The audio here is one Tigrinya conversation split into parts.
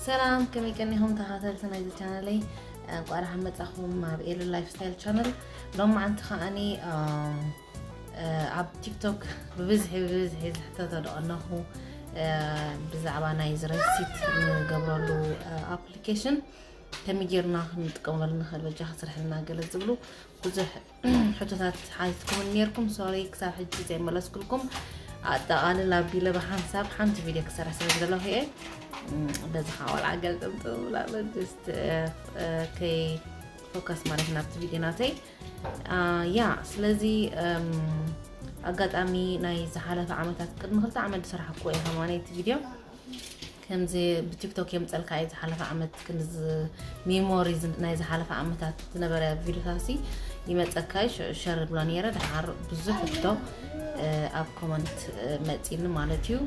ሰላም፣ ከመይ ቀኒኹም ተኸታተልቲ ናይዚ ቻነለይ? እንቋዕ ደሓን መጻኹም ኣብ ኤሉ ላይፍ ስታይል ቻነል። ሎማዓንቲ ከዓኒ፣ ኣም፣ እ፣ ኣብ ቲክቶክ ብብዝሒ፣ ብብዝሒ ዝሕተቶ ዝቐነኹ፣ እ፣ ብዛዕባ ናይ ረሲት ንገብረሉ፣ እ፣ ኣፕሊኬሽን ከመይ ጌርና ክንጥቀመሉ ንኽእል፣ በጃ ክትሰርሐልና ገለ ዝብሉ ብዙሕ ሕቶታት ሓቲትኩም ኔርኩም። ሶሪ፣ ክሳብ ሕጂ ዘይመለስኩልኩም። ኣጠቓልል ኣቢለ ብሓንሳብ ሓንቲ ቪድዮ ክሰርሕ ስለ ዝደለኹ እየ። እም፣ በዚ ከዓ ቆልዓ ገልጥምጥም ብላሎ፣ just፣ እ፣ እ፣ ከይ ፎከስ ማለት ናብቲ ቪድዮ ናተይ። አ፣ ያ፣ ስለዚ፣ እም፣ ኣጋጣሚ ናይ ዝሓለፈ ዓመታት፣ ቅድሚ ክልተ ዓመት ዝሰራሕኩዎ እየ ከማን እቲ ቪድዮ። ከምዚ ብቲክቶክ የምጸልካ እየ ዝሓለፈ ዓመት፣ ክንዚ ሜሞሪ ዝ-፣ ናይ ዝሓለፈ ዓመታት ዝነበረ ቪድዮታሲ ይመጸካ፣ ሸ-፣ ሸር ብሎ ነይረ። ደሓር ብዙሕ ሕቶ፣ እ፣ ኣብ ኮመንት፣ እ፣ መጺኒ ማለት እዩ።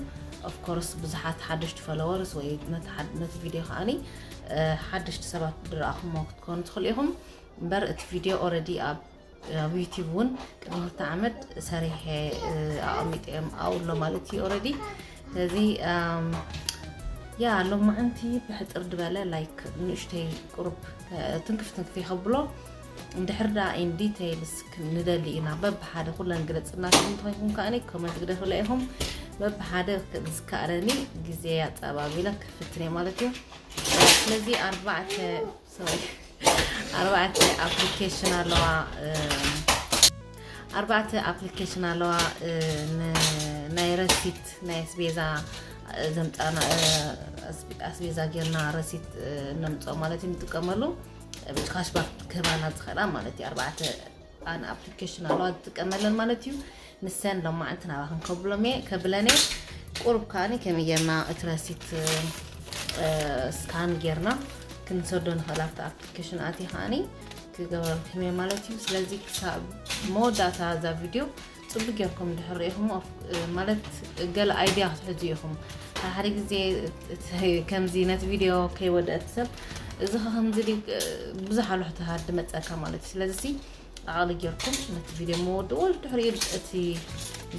ኦፍ ኮርስ ብዙሓት ሓደሽቲ ፎሎወርስ ወይ ነቲ ሓድ-፣ ነቲ ቪድዮ ከዓኒ፣ እ፣ ሓደሽቲ ሰባት ዝረኣኹሞ ክትኮኑ ትኽእሉ ኢኹም። እምበር እቲ ቪድዮ ኦልሬዲ ኣብ፣ ኣብ ዩቲዩብ እውን ቅድሚ ክልተ ዓመት ሰሪሐ፣ እ፣ ኣቐሚጠ እየ ኣብኡ ኣሎ ማለት እዩ ኦልሬዲ። ስለዚ፣ ኣም፣ ያ፣ ሎማዓንቲ ብሕጽር ዝበለ ላይክ ንእሽተይ ቁሩብ፣ እ፣ ትንክፍ ትንክፍ ከብሎ። እንድሕር ደኣ ኢን ዲቴይልስ ክንደሊ ኢና፣ በብሓደ ኩለን ግለጽና እንተኾይንኩም ከኣኒ ኮመንት ግደፉላ ኢኹም። በብሓደ ዝከኣለኒ ግዜ ኣጸባቢለ ክፍትን እየ ማለት እዩ። ስለዚ ኣርባዕተ፣ ሶሪ፣ ኣርባዕተ ኣፕሊኬሽን ኣለዋ፣ እ፣ ኣርባዕተ ኣፕሊኬሽን ኣለዋ፣ እ፣ ን-፣ ናይ ረሲት፣ ናይ ኣስቤዛ፣ እ፣ ዘምጻና፣ እ፣ ኣስቤ-፣ ኣስቤዛ ጌርና ረሲት፣ እ፣ ነምጽኦ ማለት እዩ፣ ንጥቀመሉ፣ እ፣ ካሽባክ ክህባና ዝኽእላ ማለት እዩ። ኣርባዕተ ኣን ኣፕሊኬሽን ኣለዋ ዝጥቀመለን ማለት እዩ። ንሰን ሎማዓንቲ ናባኽን ከብሎም እየ፣ ከብለን እየ። ቁሩብ ከኣኒ ከመይ ጌርና እቲ ረሲት፣ እ፣ ስካን ጌርና ክንሰዶ ንኽእል ኣብቲ ኣፕሊኬሽን ኣትየ ከኣኒ ክገብረልኩም እየ ማለት እዩ። ስለዚ ክሳብ መወዳእታ እዛ ቪድዮ ጽቡቅ ጌርኩም እንድሕር ርኢኹም፣ ኦፍ-፣ ማለት ገለ ኣይድያ ክትሕዙ ኢኹም። ሓደ ሓደ ግዜ እቲ ከምዚ ነቲ ቪድዮ ከይወደአት ሰብ፣ እዚ ኸ ከምዚ ድዩ፣ ብዙሕ ኣሎ ሕቶታት ዝመጸካ ማለት እዩ። ስለዚ ሲ ጠቓሊ ጌርኩም ነቲ ቪድዮ መወድእዎ፣ ድሕሪኡ እቲ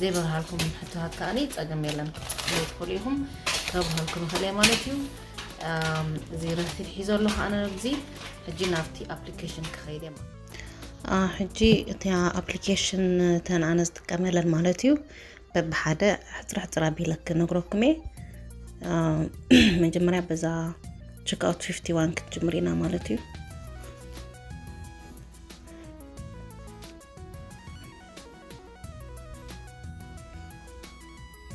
ዘይበርሃልኩም ሕቶታት ከኣኒ ጸገም የለን፣ ክትብሉ ትኽእሉ ኢኹም፣ ከብርሃልኩም ይኽእል እየ ማለት እዩ። ኣም፣ እዚ ረሲት ሒዞ ኣለኹ ኣነ ኣብዚ። ሕጂ ናብቲ ኣፕሊኬሽን ክኸይድ እየ ማለት እዩ። አ፣ ሕጂ እቲኣ ኣፕሊኬሽን እተን ኣነ ዝጥቀመለን ማለት እዩ፣ በብሓደ ሕጽር ሕጽር ኣቢለ ክነግረኩም እየ። አ፣ መጀመርያ በዛ ቸክኣውት ፊፍቲ ዋን ክንጅምር ኢና ማለት እዩ።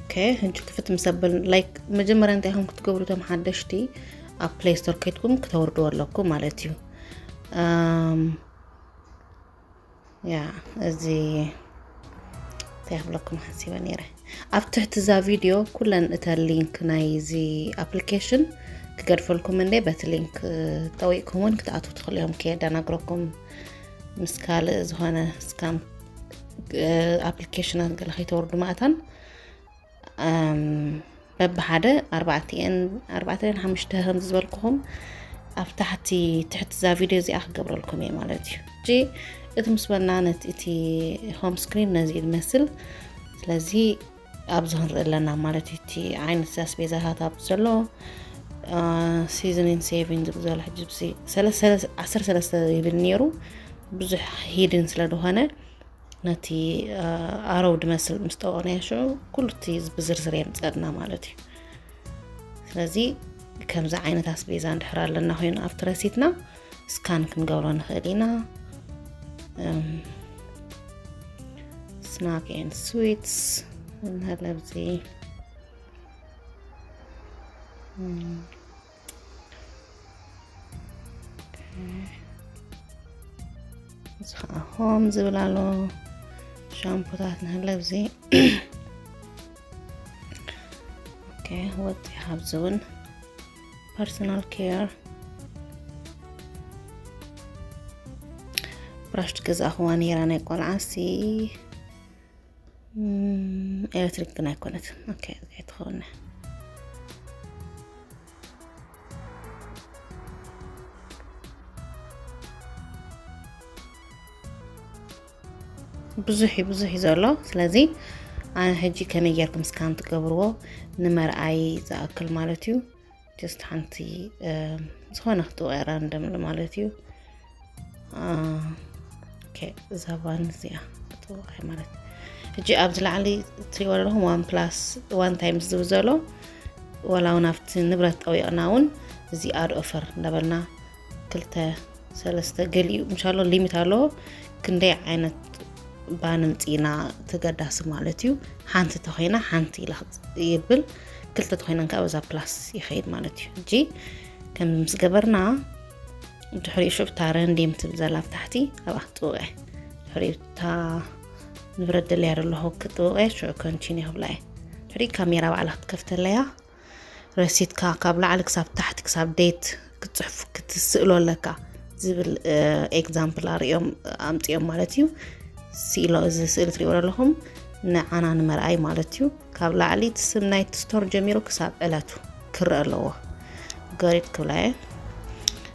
ኦኬ፣ ሕጂ ክፍት ምስ ኣበል፣ ላይክ፣ መጀመርያ እንታይ ኢኹም ክትገብሩ፣ እቶም ሓደሽቲ ኣብ ፕሌይ ስቶር ከይድኩም ክተውርድዎ ኣለኩም ማለት እዩ። ኣም፣ ያ፣ እዚ እንታይ ክብለኩም ሓሲበ ነይረ። ኣብ ትሕቲ እዛ ቪድዮ ኩለን እተን ሊንክ ናይዚ ኣፕሊኬሽን ክገድፈልኩም እንደ፣ በቲ ሊንክ፣ እ፣ ጠዊቕኩም እውን ክትኣትዉ ትኽእሉ እዮም፣ ከየደናግረኩም ምስ ካልእ ዝኾነ ስካም፣ እ፣ ኣፕሊኬሽናት ገለ ከይተወርዱ ማእታን። ኣም፣ በብሓደ ኣርባዕቲኤን፣ ኣርባዕተ ድን ሓሙሽተ ከምዚ ዝበልኩኹም ኣብ ታሕቲ፣ ትሕቲ እዛ ቪድዮ እዚኣ ክገብረልኩም እየ ማለት እዩ። ሕጂ እቲ ምስ በልና ነቲ፣ እቲ ሆም ስክሪን ነዚ እዩ ዝመስል። ስለዚ ኣብዚ ክንርኢ ኣለና ማለት እዩ። እቲ ዓይነት ኣስቤዛታት ኣብዚ ዘሎ፣ አ፣ ሲዝኒን ሴቪን ዝብል ዘሎ ሕጂ ኣብዚ ሰለስተ፣ ዓሰርተ ሰለስተ ይብል ነይሩ። ብዙሕ ሂድን ስለ ዝኾነ ነቲ፣ አ፣ ኣረው ድመስል ምስ ጠወቕናዮ ሽዑ ኩሉ እቲ ብዝርዝር የምጸልና ማለት እዩ። ስለዚ ከምዚ ዓይነት ኣስቤዛ እንድሕር ኣለና ኮይኑ ኣብቲ ረሲትና ስካን ክንገብሮ ንኽእል ኢና። እም፣ ስናክ ኤንድ ስዊትስ እንሀለ ኣብዚ። እም፣ ኦኬ። እዚ ኸዓ ሆም ዝብል ኣሎ። ሻምፖታት ንህለ ኣብዚ። ኦኬ፣ ወፂ ኣብዚ እውን ፐርሰናል ኬር ብራሽ ትገዛእኽዋ ነይራ ናይ ቆልዓሲ። እም፣ ኤሌክትሪክ ግን ኣይኮነትን። ኦኬ፣ እዚኣ ትኸውን። ብዙሕ እዩ፣ ብዙሕ እዩ ዘሎ። ስለዚ ኣነ ሕጂ ከመይ ጌርኩም ስካን ትገብርዎ ንመርኣይ ዝኣክል ማለት እዩ። just ሓንቲ ዝኾነ ክትወያ ራንደም ማለት እዩ። እዛ ባን እዚኣ ክትወያ ማለት። ሕጂ ኣብዚ ላዕሊ እትሪእዎ ዘለኹም ዋን ፕላስ ዋን ታይምስ ዝብል ዘሎ፣ ዋላ እውን ኣብቲ ንብረት ጠዊቕና እውን እዚ ኣድ ኦፈር እንዳበልና ክልተ ሰለስተ ገሊኡ ምሻሎ ሊሚት ኣለዎ። ክንደይ ዓይነት ባን ምፂና ተገዳሲ ማለት እዩ። ሓንቲ ተኮይና ሓንቲ ኢላ ይብል፣ ክልተ ተኮይነን ከዓ በዛ ፕላስ ይኸይድ ማለት እዩ። ሕጂ ከም ምስ ገበርና ድሕሪኡ ሽዑ እታ ረንዴም ትብል ዘላ ኣብ ታሕቲ ኣብኣ ክትጥውቀ፣ ድሕሪኡ እታ ንብረት ደልያ ዘለኹ ክትጥውቀ፣ ሽዑ ኮንቲኒ ክብላ እየ። ድሕሪኡ ካሜራ ባዕላ ክትከፍተለያ፣ ረሲትካ ካብ ላዕሊ ክሳብ ታሕቲ ክሳብ ዴት ክትፅሕፍ ክትስእሎ ኣለካ ዝብል ኤግዛምፕል ኣርእዮም ኣምፅኦም ማለት እዩ። ስኢሎ እዚ ስእሊ ትሪእዎ ዘለኹም ንዓና ንመርኣይ ማለት እዩ። ካብ ላዕሊ እቲ ስም ናይቲ ስቶር ጀሚሩ ክሳብ ዕለቱ ክረአ ኣለዎ። ገሪድ ክብላ እየ።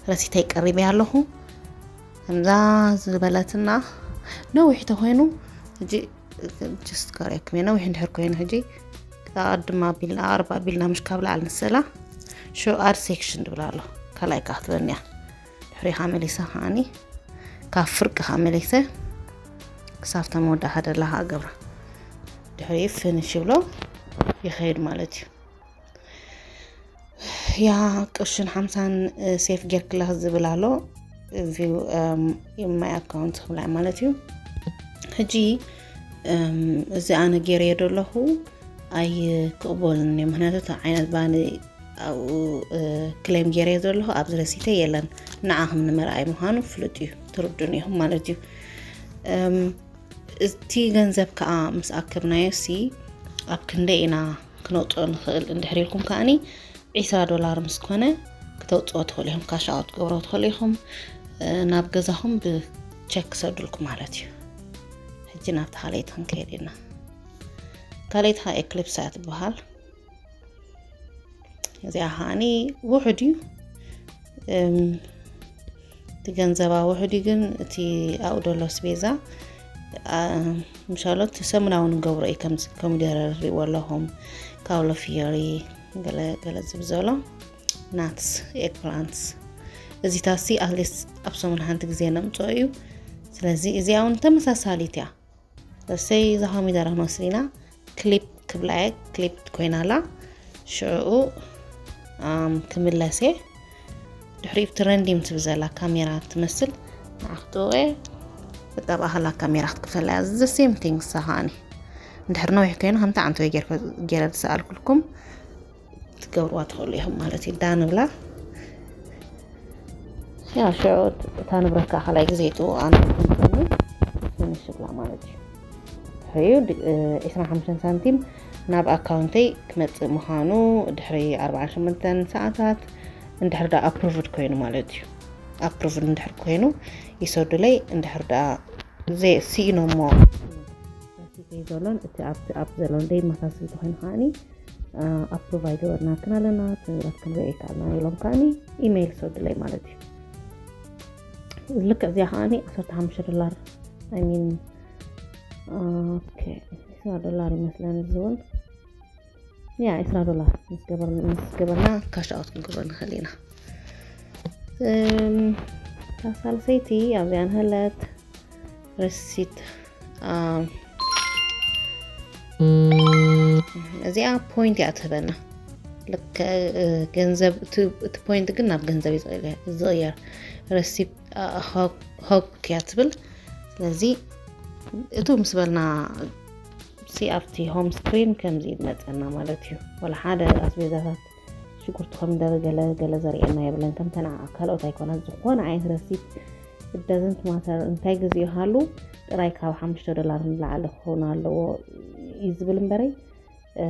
ረሲተይ ቀሪበ ኣለኹ። ከምዛ ዝበለትና ነዊሕ ተኮይኑ ሕጂ ጅስት ከርእየኩም እየ። ነዊሕ እንድሕር ኮይኑ ሕጂ ኣቐድም ኣቢልና ኣቕርብ ኣቢልና ምሽ ካብ ላዕሊ ንስእላ ሾው ኣድ ሴክሽን ትብል ኣሎ። ካልኣይ ከዓ ክትበንያ ድሕሪኻ መሊሰ ከዓኒ ካብ ፍርቂ ከዓ መሊሰ ክሳብታ መወዳእታ ደላኻ እገብራ። ድሕሪ ፊኒሽ ይብሎ ይኸይድ ማለት እዩ። ያ ቅርሽን ሓምሳን ሴፍ ጌርክላ ዝብል ኣሎ። ቪው ማይ ኣካውንት ክብላ ማለት እዩ። ሕጂ እዚ ኣነ ገይረዮ ዘለኹ ኣይክቕበሉን እዮም። ምክንያቱ እቲ ዓይነት ባኒ ኣብኡ ክሌም ገይረዮ ዘለኹ ኣብዚ ረሲተ የለን። ንዓኹም ንምርኣይ ምዃኑ ፍሉጥ እዩ፣ ትርዱን ኢኹም ማለት እዩ። እም፣ እቲ ገንዘብ ከዓ ምስ ኣከብናዮ ሲ ኣብ ክንደይ ኢና ክነውፅኦ ንኽእል እንድሕር ኢልኩም ከዓኒ ዒስራ ዶላር ምስ ኮነ ክተውፅኦ ትኽእሉ ኢኹም። ካሽ ኣውት ክገብሮ ትኽእሉ ኢኹም። እ፣ ናብ ገዛኹም ብቸክ ክሰዱልኩም ማለት እዩ። ሕጂ ናብቲ ካልኣይቲ ክንከይድ ኢና። ካልኣይቲ ከዓ ኤክሊፕስ እያ ትበሃል። እዚኣ ከዓኒ ውሑድ እዩ። እም፣ እቲ ገንዘባ ውሑድ እዩ፣ ግን እቲ ኣብኡ ዘሎ ስቤዛ፣ አ፣ ምሻሎ እቲ ሰሙናዊ ንገብሮ እዩ። ከምዚ ኮሚደረ ሪእዎ ኣለኹም፣ ካውሎ ፍዮሪ፣ ገለ ገለ ዝብል ዘሎ ናትስ፣ ኤግ ፕላንትስ። እዚታሲ ኣትሊስት ኣብ ሰሙን ሓንቲ ግዜ ነምፅኦ እዩ። ስለዚ እዚኣ እውን ተመሳሳሊት እያ። ለሰይ እዛ ኮሚደረ ክንወስድ ኢና። ክሊፕ ክብላ እየ፣ ክሊፕ ኮይና ኣላ። ሽዕኡ፣ ኣም፣ ክምለስ እየ። ድሕሪኡ ብቲ ረንዲም ትብል ዘላ ካሜራ ትመስል ንዓ ክትወቀ። በቃ ብኣኸላ ካሜራ ክትክፈላ እያ። The same thing ንሳ ከዓኒ። እንድሕር ነዊሕ ኮይኑ ከምቲ ዓንተወይ ጌርኩ-፣ ጌረ ዝሰኣልኩልኩም ትገብርዋ ትኽእሉ ኢኹም ማለት እዩ። ዳ ንብላ። ያ ሽዑ እታ ንብረት ከዓ ካልኣይ ግዜ ይጥውቃ ንብላ ማለት እዩ። ሕዩ ድ-፣ እ፣ ዒስራን ሓሙሽተን ሳንቲም ናብ ኣካውንተይ ክመጽእ ምዃኑ ድሕሪ ኣርባዓን ሸሞንተን ሰዓታት እንድሕር ዳ ኣፕሩቭድ ኮይኑ ማለት እዩ። ኣፕሩቭድ እንድሕር ኮይኑ ይሰዱለይ፣ እንድሕር ዳ ዘይ-፣ ስኢኖሞ እቲ ዘሎን እቲ ኣብቲ ኣፕ ዘሎን ዘይመሳሰል ተኮይኑ ከዓኒ፣ አ፣ ኣፕሩቭ ኣይገበርናክን ኣለና፣ እቲ ንብረት ክንርኢ ኣይከኣልናን ኢሎም ከዓኒ ኢሜይል ሰዱለይ ማለት እዩ። ልክዕ እዚኣ ከዓኒ ዓሰርተ ሓሙሽተ ዶላር፣ I mean፣ ኦኬ፣ ዒስራ ዶላር ይመስለኒ እዚ እውን። ያ፣ ዒስራ ዶላር ምስ ገበር-፣ ምስ ገበርና ካሽ ኣውት ክንገብሮ ንኽእል ኢና። እም፣ እታ ሳልሰይቲ ኣብዚኣ ንህለት ረሲት፣ አ፣ እዚኣ ፖይንት እያ ትህበና። ልክ፣ እ፣ ገንዘብ፣ እቲ፣ እቲ ፖይንት ግን ናብ ገንዘብ እዩ ዝቕየር፣ ዝቕየር። ረሲት፣ አ፣ ሆግ፣ ሆግ እያ ትብል። ስለዚ እቱ ምስ በልና ሲ ኣብቲ ሆም ስክሪን ከምዚ ይመፀና ማለት እዩ። ወላ ሓደ ኣስቤዛታት ሽጉርቲ፣ ኮሚደረ፣ ገለ ገለ ዘርእየና የብለን። ከምተን ዓ-፣ ካልኦት ኣይኮነን። ዝኾነ ዓይነት ረሲት፣ it doesn't matter እንታይ ግዜ ይሃሉ፣ ጥራይ ካብ ሓሙሽተ ዶላር ንላዕሊ ክኸውን ኣለዎ እዩ ዝብል እምበረይ፣ እ፣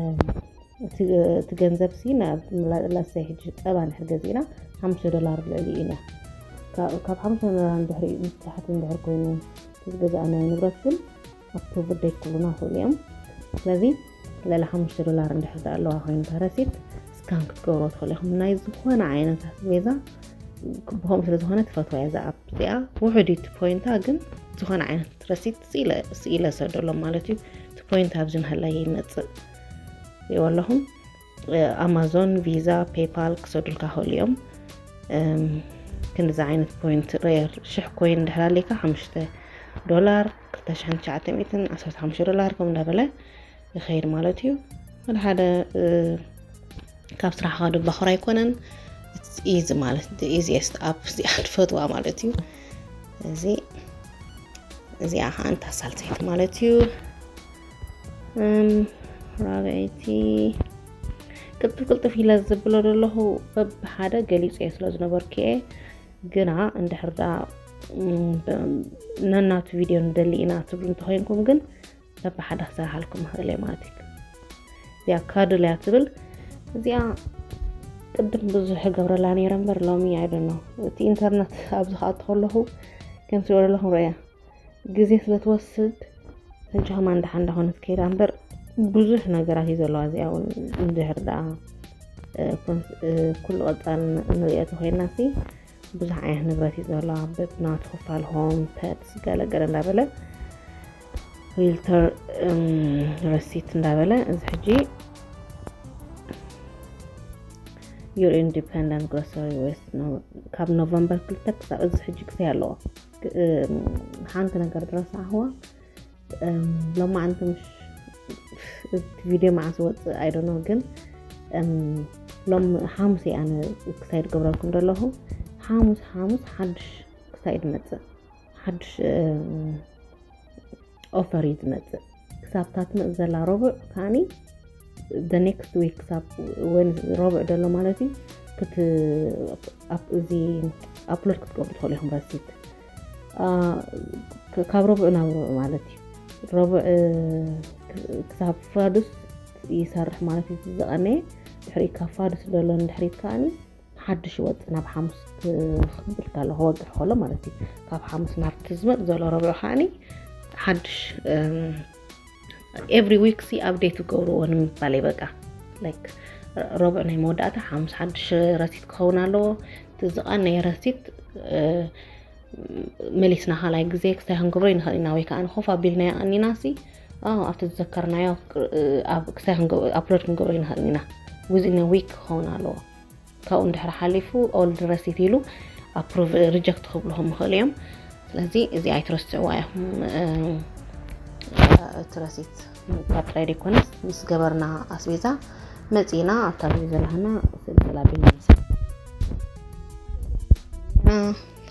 እቲ፣ እቲ ገንዘብ ሲ ናብ፣ ላ-፣ ላሰይ ሕጂ ፀባ እንድሕር ገዚእና ሓሙሽተ ዶላር ልዕሊ ኢና። ካብ፣ ካብ ሓሙሽተ ዶላር እንድሕሪ፣ ንታሕቲ እንድሕር ኮይኑ፣ እቲ ዝገዛእናዮ ንብረት ግን ኣፕሩቭድ ደይክብሉና ይኽእሉ እዮም። ስለዚ ልዕሊ ሓሙሽተ ዶላር እንድሕር ደኣ ኣለዋ ኮይኑ እታ ረሲት፣ ስካን ክትገብሮ ትኽእሉ ኢኹም። ናይ ዝኾነ ዓይነት ኣስቤዛ ብኸምኡ ስለ ዝኾነ ትፈትዋ እያ እዛ ኣፕ እዚኣ። ውሑድ እዩ እቲ ፖይንታ፣ ግን ዝኾነ ዓይነት ረሲት ስኢለ፣ ስኢለ ሰደሎም ማለት እዩ። እቲ ፖይንት ኣብዚ ንሃላይ ይመጽእ። ሪእዎ ኣለኹም። ኣማዞን፣ ቪዛ፣ ፔይፓል ክሰዱልካ ክእሉ እዮም። ክንዚ ዓይነት ፖይንት ሬር ሽሕ ኮይን ድሕር ኣለካ ሓሙሽተ ዶላር ክልተ ሽሕን ትሽዓተ ሚእትን ዓሰርተ ሓሙሽተ ዶላር ከም እንዳበለ ይኸይድ ማለት እዩ። ወደ ሓደ ካብ ስራሕኻ ድባኽሮ ኣይኮነን። ኢዚ ማለት ኢዚስት ኣፕ እዚኣ ትፈትዋ ማለት እዩ። እዚ እዚኣ ከዓ እንታ ሳልሰይቲ ማለት እዩ። ራብዐይቲ ቅልጥፍ ቅልጥፍ ኢለ ዝብሎ ዘለኹ በብሓደ ገሊፀ ስለ ዝነበርኩ እየ። ግና እንድሕር ደኣ ነናቱ ቪድዮ ንደሊ ኢና ትብሉ እንተኮይንኩም ግን በብሓደ ክሰርሓልኩም ይኽእል እየ ማለት እዩ። እዚኣ ካድል እያ ትብል። እዚኣ ቅድም ብዙሕ ገብረላ ነይረ እምበር ሎሚ ኣይደኖ እቲ ኢንተርነት ኣብዚ ክኣቱ ከለኹ ከምቲ ወደለኹም ረእያ ግዜ ስለ ትወስድ ሕጂ ከማን ደሓን እንዳኾነት ከይዳ እምበር ብዙሕ ነገራት እዩ ዘለዋ። እዚኣ እውን እንድሕር ደኣ ኩሉ ቀፃል ንሪኦ ተኮይና ሲ ብዙሕ ዓይነት ንብረት እዩ ዘለዋ። በብናቱ ክፋል ሆም ፐትስ ገለገለ እንዳበለ ሪልተር ረሲት እንዳበለ እዚ ሕጂ your independent grocery waste ካብ ኖቨምበር ክልተ ክሳብ እዚ ሕጂ ክሳይ ኣለዎ። ሓንቲ ነገር ድረሳዕዋ ሎማዓንቲ ምሽ እቲ ቪድዮ መዓስ ወፅእ ኣይደኖ ግን ሎም ሓሙስ ኣነ ክሳይ ድገብረልኩም ዘለኹ። ሓሙስ ሓሙስ ሓድሽ ክሳይ ድመፅእ ሓድሽ ኦፈር እዩ ዝመፅእ። ክሳብ ታትመፅ ዘላ ረቡዕ ከዓኒ the next week ክሳብ ወን ረቡዕ ዘሎ ማለት እዩ ክት እዚ ኣፕሎድ ክትገብሩ ትኽእሉ ኢኹም ረሲት ካብ ረቡዕ ናብ ረቡዕ ማለት እዩ። ረቡዕ ክሳብ ፍራዱስ ይሰርሕ ማለት እዩ። ዝቐነየ ድሕሪ ካብ ፍራዱስ ዘሎ ንድሕሪት ከዓኒ ሓድሽ ይወፅእ ናብ ሓሙስ ክብል ከሎ ክወግሕ ከሎ ማለት እዩ። ካብ ሓሙስ ናብቲ ዝመፅ ዘሎ ረብዑ ከዓኒ ሓድሽ every week ሲ ኣፕዴት ይገብርዎ ንምባል እየ። በቃ ላይክ ረቡዕ ናይ መወዳእታ ሓሙስ ሓድሽ ረሲት ክኸውን ኣለዎ። እቲ ዝቐነየ ረሲት መሊስና ካልኣይ ግዜ ክስታይ ክንገብሮ ይንኽእል ኢና ወይ ከዓ ንኮፍ ኣቢልና የቐኒና ሲ ኣብቲ ዝዘከርናዮ ክስታይ ኣፕሎድ ክንገብሮ ይንኽእል ኢና። ዊዝን ዊክ ክኸውን ኣለዎ። ካብኡ እንድሕር ሓሊፉ ኦልድ ረሲት ኢሉ ኣፕሩቭ ሪጀክት ክብልኹም ይኽእሉ እዮም። ስለዚ እዚ ኣይትረስዕዋ ኢኹም። እቲ ረሲት ምቕባል ጥራይ ዘይኮነስ ምስ ገበርና ኣስቤዛ መፂና ኣብታ ዘለሃና ስልስላ ቢል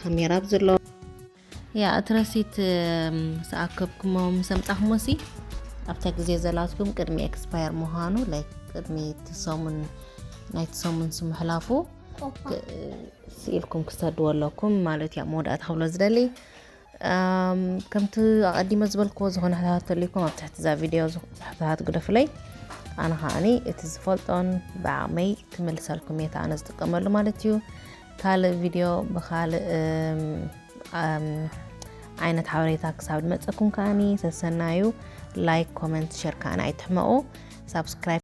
ካሜራ ኣብዚ ኣሎ። ያ እቲ ረሲት ምስ ኣከብኩሞ ምስ ኣምጻኹሞ ሲ ኣብታ ግዜ ዘላትኩም ቅድሚ ኤክስፓየር ምዃኑ ላይክ ቅድሚ እቲ ሰሙን ናይቲ ሰሙን ስምሕላፉ ስኢልኩም ክሰድዎ ኣለኩም ማለት እያ። መወዳእታ ክብሎ ዝደሊ ከምቲ ኣቐዲመ ዝበልክዎ ዝኾነ ሕታት ተልይኩም ኣብ ትሕቲ እዛ ቪድዮ ሕታት ግደፍለይ። ኣነ ከዓኒ እቲ ዝፈልጦን ብዓቕመይ ክምልሰልኩም እየ ኣነ ዝጥቀመሉ ማለት እዩ። ካልእ ቪድዮ ብኻልእ ዓይነት ሓበሬታ ክሳብ ድመፀኩም ከዓኒ ሰሰናዩ። ላይክ፣ ኮመንት፣ ሸር ከዓኒ ኣይትሕመቑ። ሳብስክራይብ